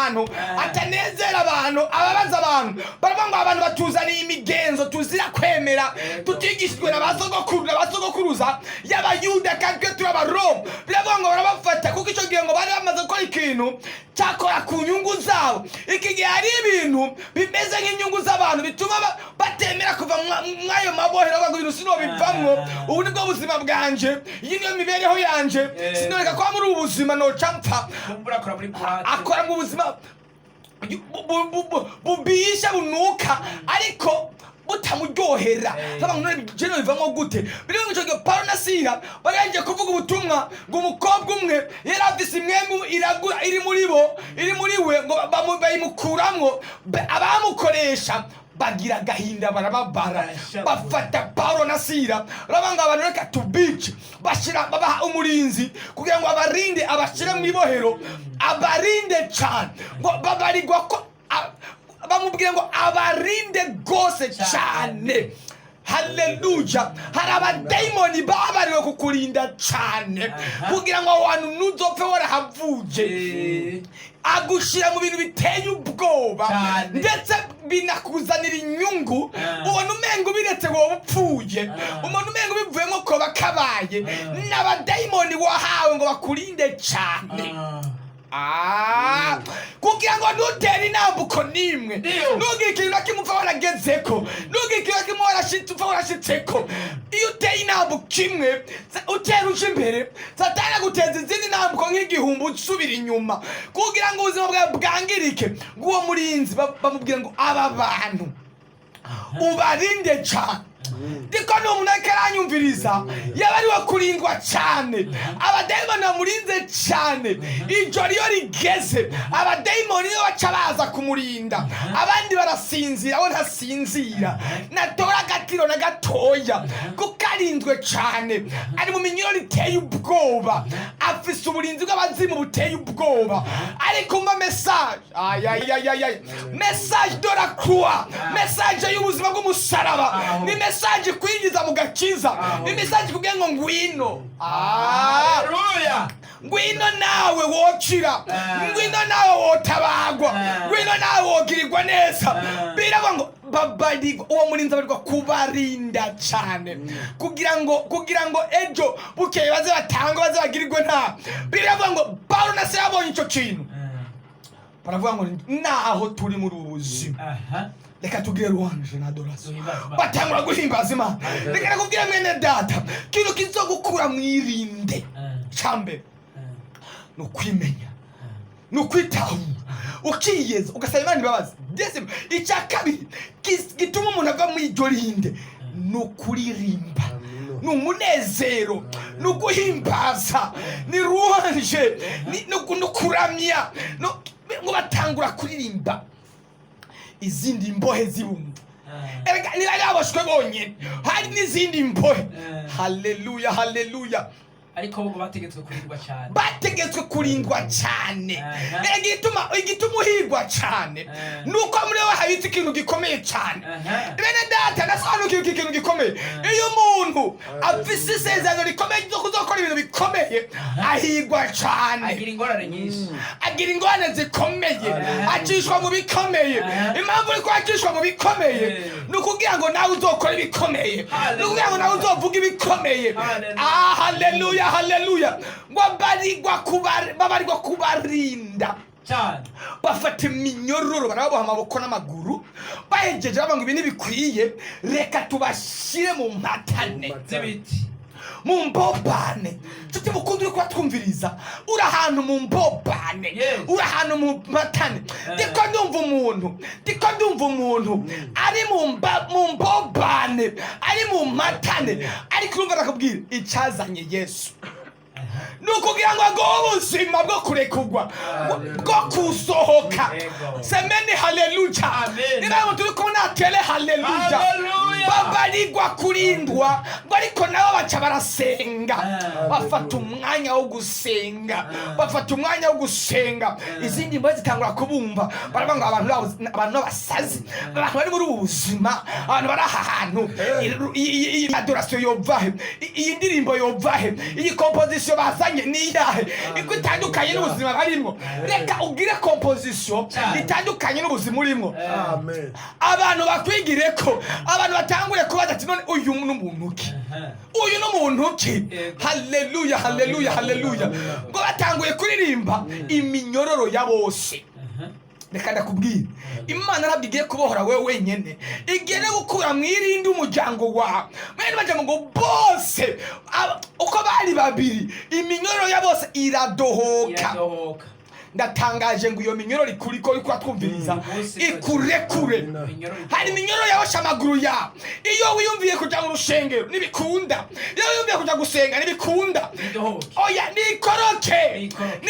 abantu, atanezera abantu, ababaza abantu. Baravuga ngo abantu batuzaniye imigenzo tuzira kwemera, tutigishijwe na ba sogokuru na ba sogokuruza y'Abayuda, kandi twe turi Abaroma. Biravuga ngo barabafata, kuko icyo gihe ngo bari bamaze gukora ikintu cyakora ku nyungu zabo. Iki gihe hari ibintu bimeze nk'inyungu z'abantu bituma batemera kuva mw'ayo mabohero, bavuga ngo ibintu sinobivamwo, ubu nibwo buzima bwanje, iyi niyo mibereho yanje, sinoreka kuba muri ubu buzima, noca mpfa. Kumbura akora muri boîte. Akora mu buzima bubisha, bunuka, ariko butamuryohera. Nk'abantu none je bivamo gute? Biri ngo ico gihe Paulo na Sila bari bagiye kuvuga ubutumwa, ngo umukobwa umwe yari afise impwemu iragura iri muri bo, iri muri we, ngo bayimukuramwo. Abamukoresha bagira agahinda, barababara. Barashavura. Bafata Paulo na Sila, baravuga ngo abantu reka tubice. Bashira, babaha umurinzi kugira ngo abarinde, abashire mu ibohero, abarinde cane. Ngo babarirwa ko bamubwira ngo abarinde rwose cyane. Haleluya! Hari abadayimoni babariwe kukurinda cane kugira ngo aho hantu ntuzopfe warahavuye. Agushyira mu bintu biteye ubwoba, ndetse binakuzanira inyungu. Ubona umenga ubiretse wowe upfuye, umuntu umenga ubivuyemo koba kabaye. N'abadayimoni wahawe ngo bakurinde cyane. Kugira ngo ntutere intambuko n'imwe, ntugire ikintu na kimwe upfa waragezeko, ntugire ikintu na kimwe warashitse upfa warashitseko. Iyo uteye intambuko imwe, utera uja imbere, Satani aguteza izindi ntambuko nk'igihumbi usubira inyuma kugira ngo ubuzima bwawe bwangirike. Ngo uwo murinzi bamubwira ngo aba bantu ubarinde cyane. Ndiko ni umuntu ariko aranyumviriza, yaba ari we kurindwa cyane, abadayimoni bamurinze cyane. Ijoro iyo rigeze, abadayimoni niyo baca baza kumurinda. Abandi barasinzira, we ntasinzira, natora agatiro na gatoya, kuko arinzwe cyane, ari mu minyuro iteye ubwoba, afise uburinzi bw'abazimu buteye ubwoba. Ariko umva message, ayayayayay, message de la croix, message y'ubuzima bw'umusaraba, ni message kwinjiza mu gakiza, ni message kugira ngo ngwino. Haleluya. Ngwino nawe wokira, ngwino nawe wotabagwa, ngwino nawe wogirirwa neza. Biravuga ngo babarirwa, uwo murinzi abarirwa kubarinda cyane kugira ngo ejo bukeye baze batange, baze bagirirwe. Nta biravuga ngo Paulo na se yabonye icyo kintu, baravuga ngo naho turi muri ubu buzima, reka tugire louange na adoration. Duhimbaze Imana. Batangura guhimbaza Imana. Reka nakubwira, mwene data, kintu kizogukura mwirinde cambere ni ukwimenya, ni ukwitahura, ukiyeza, ugasaba Imana imbabazi. Icya kabiri gituma umuntu ava muri iryo rinde ni ukuririmba, ni umunezero, ni uguhimbaza, ni louange, ni ukuramya. Ngo batangura kuririmba, izindi mbohe zibumva. Erega ntibari baboshwe bonyine, hari n'izindi mbohe. Haleluya, haleluya! Ariko bo ngo bategetswe kurindwa cyane. Bategetswe kurindwa cyane. Erega igituma uhirwa cyane nuko muri wowe habitse ikintu gikomeye cyane. Bene data, nasobanukiwe iki kintu gikomeye: iyo umuntu afise isezerano rikomeye ryo kuzokora ibintu bikomeye, ahigwa cyane. Agira ingorane nyinshi. Agira ingorane zikomeye, acishwa mu bikomeye. Impamvu uri kwacishwa mu bikomeye ni ukugira ngo nawe uzokore ibikomeye, ni ukugira ngo nawe uzovuge ibikomeye. Hallelujah. Ah, haleluya, haleluya! Ngo babarirwa kubarinda cyane. Bafata iminyororo, barababoha amaboko n'amaguru. Bahegeje bavuga ngo ibi ntibikwiye, reka tubashyire mu mpatane z'ibiti, mu mbobane. Nshuti mukunzi uri kubatwumviriza, uri ahantu mu mbobane, uri ahantu mu mpatane. Ndiko ndumva umuntu ari mu mbobane, ari mu mpatane, ariko urumva arakubwira icyazanye Yesu ni ukugira ngo aguhe ubuzima bwo kurekurwa, bwo kusohoka. Semeni haleluya! Amen. Niba ngo turi kumwe, natere haleluya! Haleluya. Babarirwa kurindwa, ngo ariko nabo baca barasenga. Bafata umwanya wo gusenga, bafata umwanya wo gusenga. Izindi mbohe zitangura kubumva, baravuga ngo abantu abantu b'abasazi, abantu bari muri ubu buzima, abantu bari aha hantu, iyi adoration yovahe? Iyi ndirimbo yovahe? Iyi composition bazanye ni iyahe iko itandukanye n'ubuzima barimwo? Reka ugire composition Cyane. itandukanye n'ubuzima urimo. Amen. Abantu bakwigire ko abantu batangure kubaza ati: "None uyu ni umuntu ki? Uyu ni umuntu ki?" Yego. Haleluya, haleluya, haleluya! Ngo batanguye kuririmba, iminyororo ya bose. Reka ndakubwira, Imana ntabwo igiye kubohora wewe wenyene, igiye no gukura mu irindi umuryango wawe. Mwene majambo ngo bose uko bari babiri, iminyororo ya bose iradohoka. Iradohoka. Ndatangaje ngo iyo minyororo ikuriko uriko uratwumviriza ikurekure. Iminyororo. Hari iminyororo yaboshe amaguru yawe. Iyo wiyumviye kuja mu rushengero ntibikunda, iyo wiyumviye kuja gusenga ntibikunda. Nidohoke. Oya, nikoroke. Nikoroke.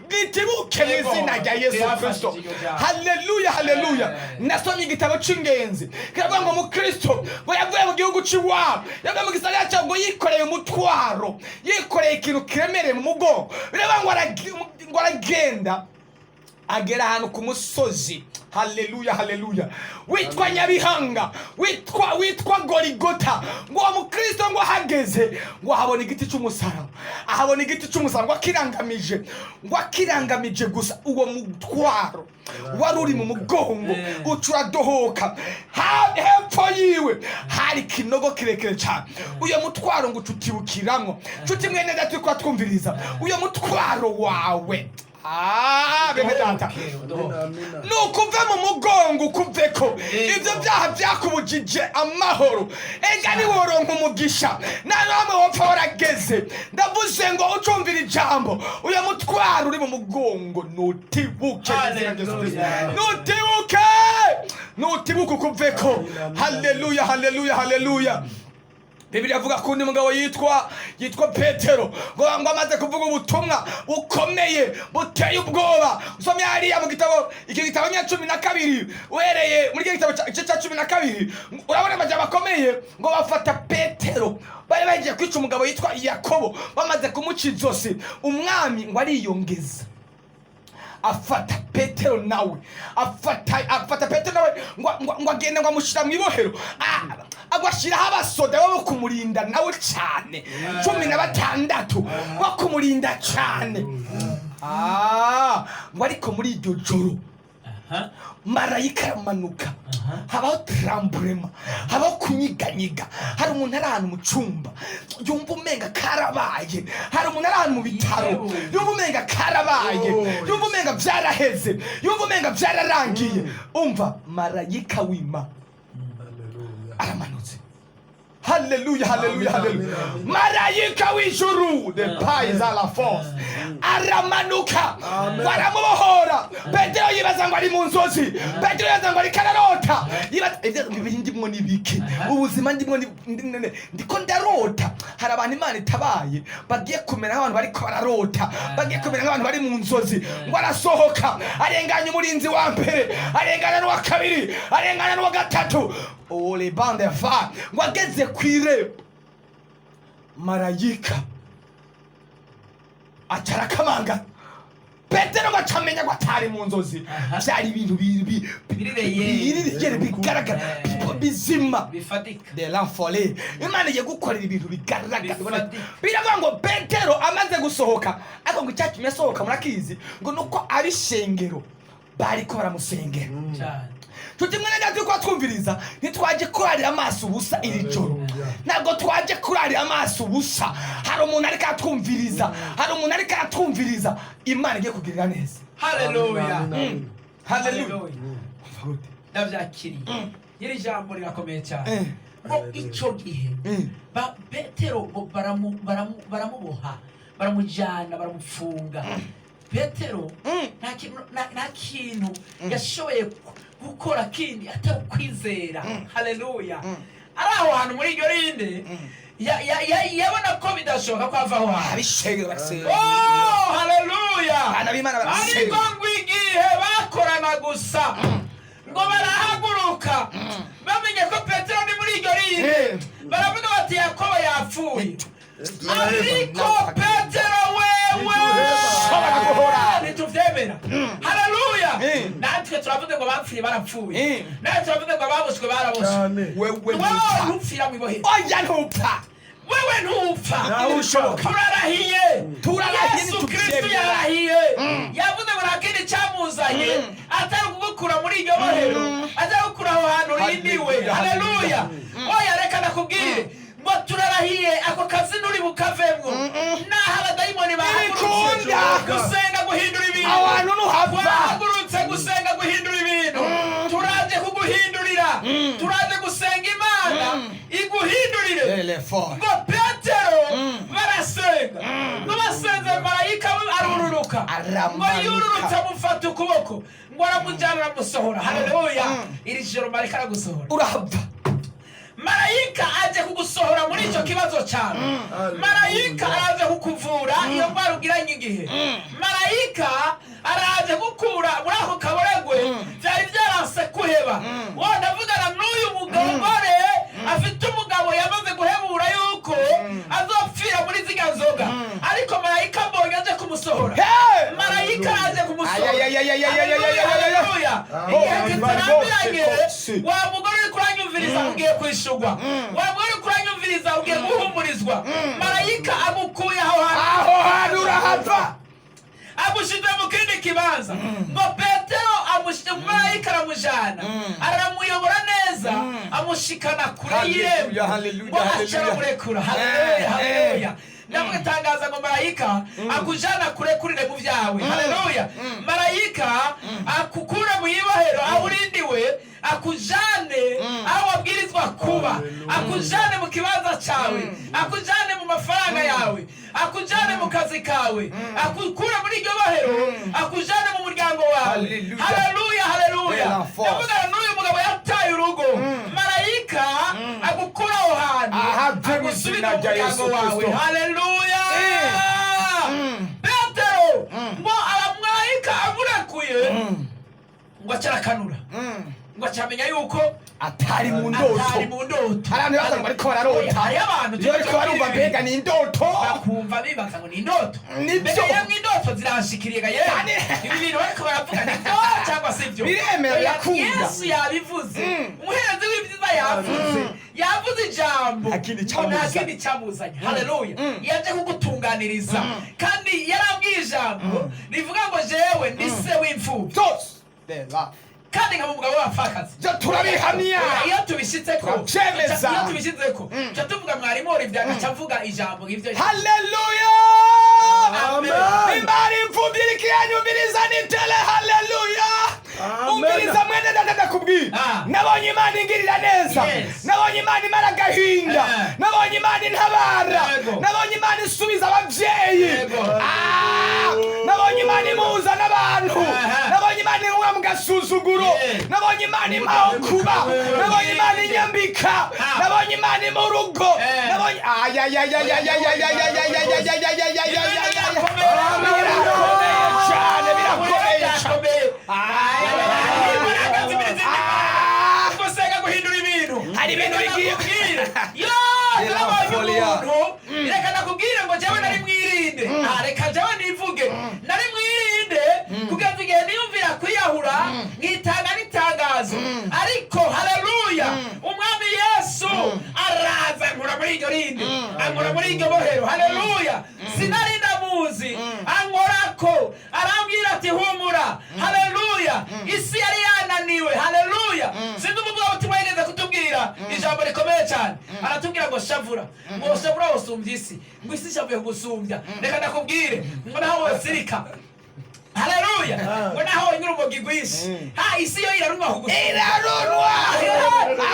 Nitibuke mu Yego. izina rya Yesu Byafashije Kristo. iryo jambo. Haleluya, haleluya! Nasomye igitabo c'ingenzi kiravuga ngo mukristo ngo yavuye mu gihugu c'iwabo, yavuye mu gisagara cabo, ngo yikoreye umutwaro, yikoreye ikintu kiremereye mu mugongo. Biravuga ngo aragenda, agera ahantu ku musozi, haleluya, haleluya, witwa Nyabihanga, witwa Gorigota. Ngo uwo mukristo ngo ahageze, ngo ahabona igiti cy'umusaraba, ahabona igiti cy'umusaraba, ngo akirangamije gusa, uwo mutwaro wari uri mu mugongo uca uradohoka. Hepfo yiwe hari ikinogo kirekire cyane, uyo mutwaro ngo uca utibukiramwo. Nshuti mwene data uriko twumviriza, uyo mutwaro wawe, ah, bene data, Udohoke. Amina. Nukuve mu mugongo, ukuveko. Yego. Ibyo byaha byakubujije amahoro, ega niworonka umugisha nta namwe wopfa warageze. Ndavuze ngo ucumvira ijambo, uyo mutwaro uri mu mugongo nutibuke mu izina rya Yesu Kristo. Hallelujah. Nutibuke, nutibuke, ukuveko. Haleluya, haleluya, haleluya! Bibiliya avuga ko undi mugabo yitwa Petero, ngo amaze kuvuga ubutumwa bukomeye buteye ubwoba. Usomye hariya mu gitabo, iki gitabo nya 12, uhereye muri iki gitabo igice cya 12, urabona amajambo akomeye. Ngo bafata Petero, bari bagiye kwica umugabo yitwa Yakobo, bamaze kumuca izosi, umwami ngo ariyongeza afata Petero nawe, afata Petero nawe, ngo agende ngo amushyira mu ibohero. Ngo ashyiraho abasoda bo kumurinda nawe cyane, 16 bo kumurinda cyane. Ah, ngo ariko muri iryo joro marayika aramanuka, habaho tremblement, habaho kunyiganyiga. Hari umuntu ari ahantu mu cyumba yumva umenga karabaye, hari umuntu ari ahantu mu bitaro yumva umenga karabaye, yumva umenga byaraheze, yumva umenga byararangiye. Umva, marayika wima Hallelujah. aramanutse. Haleluya, haleluya, haleluya! Amen. Marayika w'ijuru, the paix à la force, aramanuka, baramubohora. Petero yibaza ngo ari mu nzozi, Petero yibaza ngo ariko ararota, yibaza ibyo bibiri: "Ndimwo ni biki? Ubuzima ndimwo ndiko ndarota?" Hari abantu Imana itabaye bagiye kumera nk'abantu bariko bararota, bagiye kumera nk'abantu bari mu nzozi. Ngo arasohoka, arenganya umurinzi wa mbere, arengana n'uwa kabiri, arengana n'uwa gatatu, ole bande fa. Ngo ageze ku irembo, marayika aca arakamanga. Petero ngo acamenya ko atari mu nzozi, byari ibintu Birireye. birireye, bigaragara, bizima, bifatika. De l'enfolé. Imana igiye gukorera ibintu bigaragara. Bifatika. Biravuga ngo Petero amaze gusohoka, ariko ngo icyatumye asohoka murakizi, ngo nuko ab'ishengero bariko baramusengera. Cyane. Nshuti mwene data turiko twumviriza, ntitwaje kurarira amaso ubusa iri joro. Ntabwo twaje kurarira amaso ubusa. Hari umuntu ariko aratwumviriza, hari umuntu ariko aratwumviriza, Imana igiye kugirira neza. Haleluya. Amen. Haleluya! Haleluya. Ndabyakiriye, iri jambo rirakomeye cyane. Ngo icyo gihe ba Petero ngo baramuboha, baramujyana, baramufunga. Petero nta kintu yashoboye gukora kindi atari ukwizera. Haleluya! Ari aho hantu muri iryo rinde, yabona ko bidashoboka ko ava aho hantu. Ab'ishengero barasenga. Oh, haleluya! Abana b'Imana barasenga. Ariko ngo igihe bakorana gusa, ngo barahaguruka, bamenye ko Petero ni muri iryo rinde, baravuga bati: "Yakobo yapfuye, ariko Petero wewe Shobora guhora." Ntituvyemera. Haleluya! Natwe turavuze ngo bapfuye barapfuye, natwe turavuze ngo ababoshwe baraboshwe. Cyane. Wewe Wewe ntupfa. ntupfira mu ibohero. Oya, ntupfa. Wewe ntupfa. Ntibishoboka. Turarahiye. Turarahiye, Yesu Kristo ntitubyemera. yarahiye, yavuze ngo nta kindi cyamuzanye atari kugukura muri iryo bohero, atari gukura aho hantu urindiwe. Haleluya, Haleluya. Oya, reka nakubwire ngo turarahiye, ako kazi nturi bukavemwo naho abadayimoni bahagurutse Ntibikunda. gusenga guhindura ibintu. Aho hantu ntuhava. Bahagurutse gusenga guhindura ibintu, turaje kuguhindurira, turaje gusenga Imana iguhindurire. Telefone. Ngo Petero barasenga, ngo basenze marayika we arururuka, ngo Aramanuka. yururutse amufata ukuboko, ngo aramujyana aramusohora. Haleluya! Iri joro marayika aragusohora. Urahava. Marayika aje kugusohora muri icyo kibazo cyawe. Marayika araje kukuvura iyo ndwara ugiranye igihe. Marayika araje gukura muri ako kaboregwe byari byaranse kuheba. Wenda ndavugana n'uyu mugore afite umugabo yamaze guhebura yuko azopfira muri ziriya nzoga, ariko marayika mbonye aje kumusohora. Hey! Marayika araje kumusohora. Ayayayayayayayayayaya. Haleluya! Oh, Igihe kitarambiranye, oh, wa mugore uri kuranyumviriza ugiye kwishurwa, wa mugore uri kuranyumviriza ugiye guhumurizwa. Marayika agukuye aho hantu. Aho hantu urahava. Amushize mu kindi kibanza. Ngo Petero marayika aramujana, aramuyobora neza, amushikana kure Hallelujah, y'irembo, hallelujah, ngo aca hallelujah. aramurekura. Haleluya! Haleluya! Ndamutangaza ngo marayika akujana kure kurire mu byawe. Haleluya! Marayika akukure mu ibohero aho urindiwe, akujane aho wabwirizwa kuba, akujane mu kibanza cyawe, akujane mu mafaranga yawe, akujane mu kazi kawe, akukure muri iryo bohero, akujane mu muryango wawe. Hallelujah. Haleluya, haleluya! Bella force. Ndavugana n'uyu mugabo yataye urugo. Marayika agukura aho hantu, Ahave mu agusubize izina mu rya muryango Yesu wawe. Kristo. Haleluya! Petero ngo abamarayika amurekuye, ngo acarakanura, ngo acamenya yuko atari mu ndoto. Atari mu ndoto. Hari abantu baza ngo bariko bararota. Hariyo abantu Iyo bariko barumva mbega ni indoto. Bakumva bibaza ngo ni indoto. Nibyo. Mbega yemwe, indoto ziranshikiriye ga yewe. Ibi bintu bariko baravuga ni byo cyangwa si byo? Biremera, Oya, birakunda. Yesu yabivuze, umuherezi w'ibyiza yavuze, yavuze ijambo Nta kindi ngo nta cyamuzanye. kindi cyamuzanye. Haleluya! Yaje kugutunganiriza, kandi yarambwiye ijambo rivuga ngo jewe ndi se w'imfubyi Byose. Bella. kandi nkaba umugabo w'abapfakazi. Byo turabihamya. Oya, iyo tubishitseko, Turabyemeza. iyo tubishitseko tuca tuvuga mwarimu Olivier agaca avuga ijambo nk'ivyo. Haleluya! Amen. Nimba ari imfubyi iriko iranyumviriza nitere haleluya. Amen. Umviriza mwene data, ndakubwira. Ah. Nabonye Imana ingirira neza. Yes. Nabonye Imana imara agahinda. Eh. Nabonye Imana intabara. Yego. Nabonye Imana isubiza abavyeyi. Yego. Ah! Nabonye Imana imuhuza n'abantu. Aha. Nabonye Imana inkura mu gasuzuguro. Yeah. Nabonye Imana impaho kuba. Nabonye Imana inyambika. Ah. Nabonye Imana impa urugo. Eh. Nabonye ayayayayayayayayayayayayayayayayayayaya. Birakomeye cyane, birakomeye cyane. Ah! Gusenga guhindura ibintu. Hari ibintu Reka bigiye- nakubwire. Yo, narabonye umuntu. Reka nakubwire ngo jewe nari mwirinde. Ah, reka jewe nivuge nari mwirinde kugeza igihe niyumvira kwiyahura, nkitanga n'itangazo. Ariko haleluya, umwami Yesu araza ankura muri iryo rinde, ankura muri iryo bohero. Haleluya! Sinari ndamuzi, ankorako arambwira ati humura. Haleluya! Isi yari yananiwe. Haleluya! Sinzi umuvugabutumwa yigeze kutubwira ijambo rikomeye cyane, aratubwira ngo shavura, ngo shavura wosumbya isi, ngo isi ishavuye kugusumbya. Reka ndakubwire ngo naho wosirika, haleluya, ngo naho wonyura urumogi rwinshi, ha, isi yo iraruma kugusumbya. Irarunwa.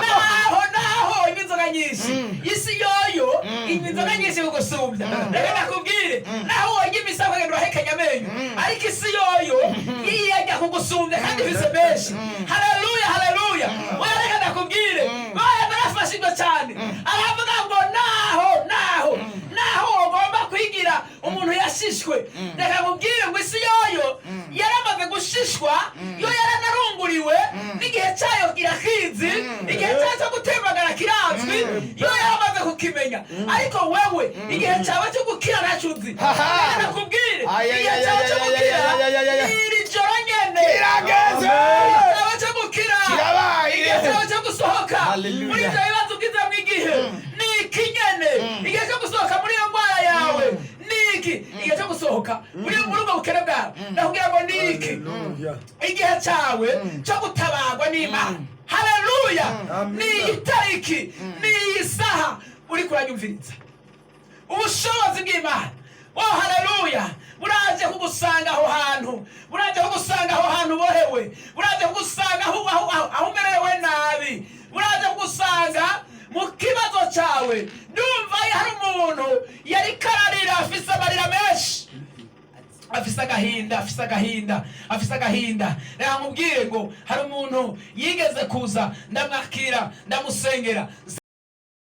Naho naho inywa inzoga nyinshi, isi yoyo inywa inzoga nyinshi kugusumbya. Reka ndakubwire, naho wonye imisako ukagenda urahekenya amenyo, ariko isi yoyo yiyajya kugusumbya kandi ifise menshi. Haleluya, haleluya! Oya, reka ndakubwire, oya, narafashijwe cyane. Aravuga ngo naho naho naho ugomba kwigira umuntu yashishwe, reka nkubwire ngo isi yoyo yaramaze gushishwa, yo yaranarunguriwe n'igihe cyayo kirakizi, igihe cyayo cyo gutembagara kirazwi, yo yaramaze kukimenya. Ariko wewe igihe cyawe cyo gukira ntacyo uzi. Haha. Reka nakubwire, Ay, ay, igihe ay, cyawe ay, cyo ay, gukira ay, ay, ay, ay, ay. ni iri joro nyene. Kirageze. Igihe cyawe cyo gukira, Kirabaye. igihe cyawe cyo gusohoka Hallelujah. muri ibyo bibazo ubwizemo igihe ni iki nyene. Igihe gusohoka muri ubwo bukene bwawe. Ndakubwira ngo ni iki? Haleluya. Igihe cyawe cyo gutabarwa n'Imana, haleluya, Amen. ni iyi tariki, ni iyi saha uri kuranyumviriza. Ubushobozi bw'Imana, oh haleluya, buraje kugusanga aho hantu, buraje kugusanga aho hantu ubohewe, buraje kugusanga aho umerewe nabi, buraje kugusanga mu kibazo cyawe. Ndumva hari umuntu yari kararira, afise amarira menshi, afise agahinda, afise agahinda, afise agahinda. Reka nkubwire ngo hari umuntu yigeze kuza, ndamwakira, ndamusengera.